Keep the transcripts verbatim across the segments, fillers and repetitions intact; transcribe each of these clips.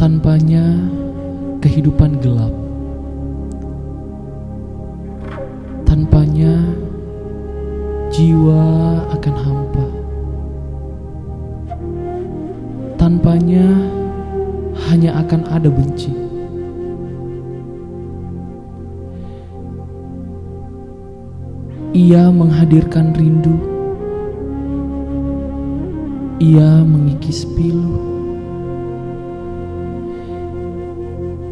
Tanpanya, kehidupan gelap. Tanpanya, jiwa akan hampa. Tanpanya, hanya akan ada benci. Ia menghadirkan rindu. Ia mengikis pilu.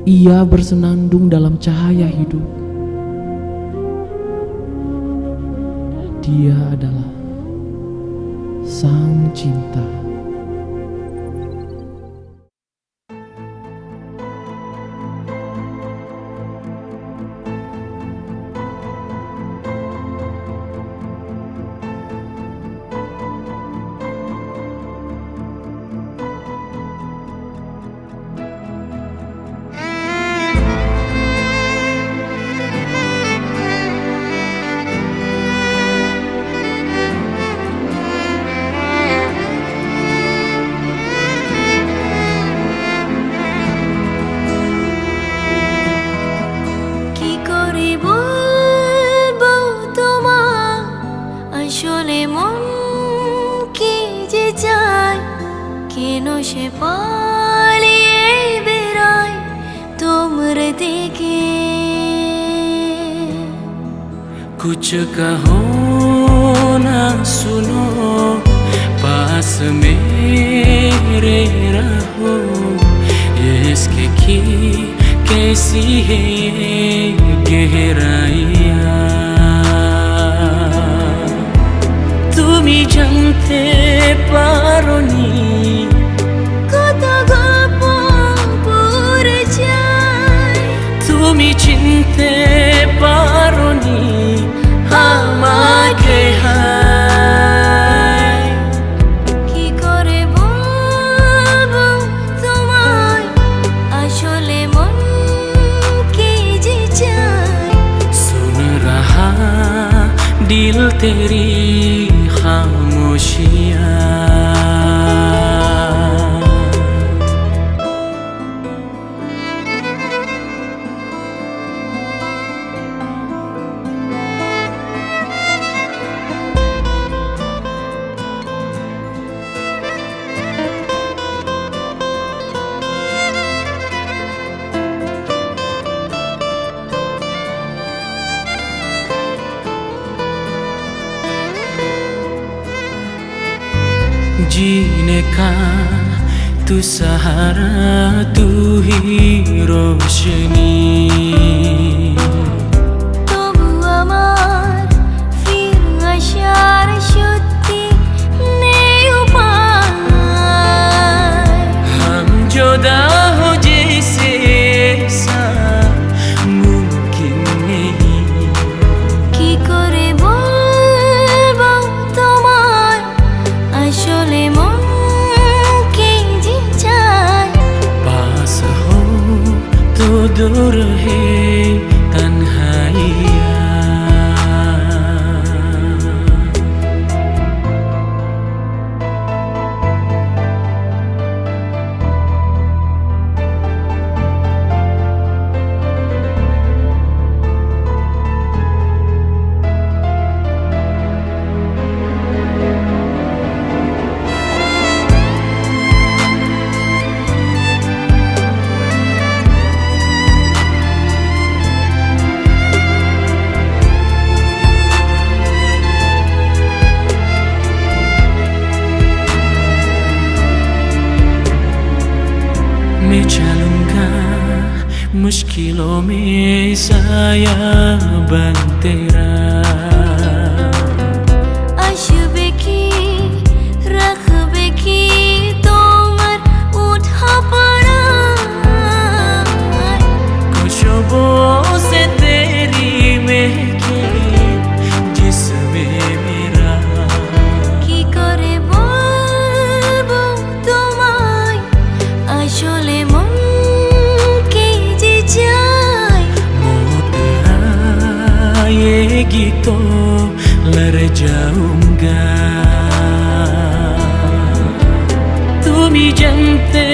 Ia bersenandung dalam cahaya hidup. Dia adalah sang cinta. Ki kore bulbul toma, ashole mon ki jejai, keno shepali e berai, to mereteke. Kuceka hona suno pas mere raho, eske ki kesi he geheraiya. Tumi jante paroni, koto gopo purejai. Tumi cinte paroni, amake hai. Ki kore bobo tomai, ashole mon ki jijai. Sun raha dil teri khamoshiya. Jineka tu sahara tu hi roshni. Tobu amar fir ashar shutti ne upai. Hum juda ho jaise sa mumkin nahi. Ki kore bolbo tomai, ashole mon ki jijai. Pas ho to dur hai tanhaiya. Mecalungka muskilo me saya bantera. Ashubeki, rakhbeki, tomar utha para. Khushbu se teri mehki jisme mera. Ki kore bolbo tomai, ashole mon ki jijai. Mota ye gito lar jaungga. Tumi jante